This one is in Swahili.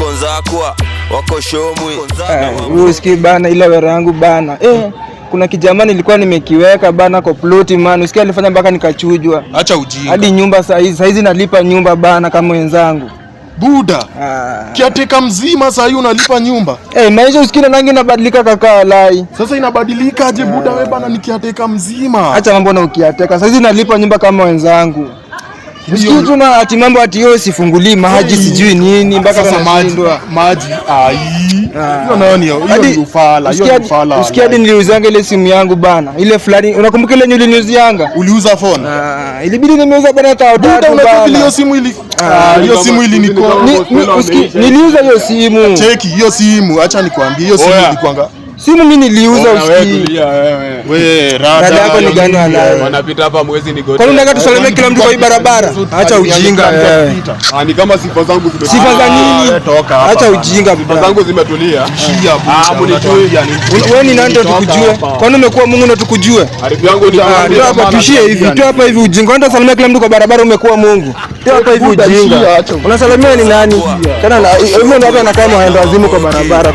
Konzakwa wako Shomwi. Usikii bana, ile wera yangu bana. Kuna kijamaa nilikuwa nimekiweka bana kwa ploti man, usikia alifanya mpaka nikachujwa. Acha ujinga. Hadi nyumba saizi nalipa nyumba bana kama wenzangu. Buda. Ah. Caretaker mzima saa hii unalipa nyumba. Maisha usikii nangi inabadilika kaka walai. Sasa inabadilika aje buda wewe bana ni caretaker mzima. Acha mambo na ukiateka. Saizi nalipa nyumba kama wenzangu. Usikii tu na ati mambo ati yo sifungulii maji sijui nini mpaka Sasa maji nashindwa. Maji ai. Hiyo nayo ni hiyo ni ufala, hiyo ni ufala. Usikia hadi niliuzanga ile simu yangu bana. Ile fulani unakumbuka ile nyuli niliuzianga? Uliuza phone? Ah, ilibidi nimeuza bana tao Buda tatu unajua vile hiyo bana. simu ili hiyo simu ili niko Niliuza hiyo simu. Cheki hiyo simu, acha nikwambie hiyo simu Oya. ilikuanga. Simu mimi niliuza Ona wewe usikii. tulia wewe. We rada. Rada yako ni gani walai? Wanapita hapa mwezi ni gote. Kwani unataka tusalimie kila mtu kwa hii barabara? Acha ujinga wewe. Ah, ni kama sifa zangu zimetulia. Sifa za nini? Wewe toka hapa Acha bana. ujinga Sifa baba. zangu zimetulia. Shia Ah, buda. mnijui. Unatuambia nini? Wewe ni nani ndo Toka tukujue? hapa. Kwani umekuwa Mungu ndo tukujue? Arifu yangu ni Ah, ndio hapa tuishie hivi. Tu hapa hivi ujinga. Unaenda salimia kila mtu kwa barabara umekuwa Mungu. Tu hapa hivi Buda, ujinga. shia, acha Unasalimia ni nani? Tena hivyo ndio watu wanakaa mwendo wazimu kwa barabara.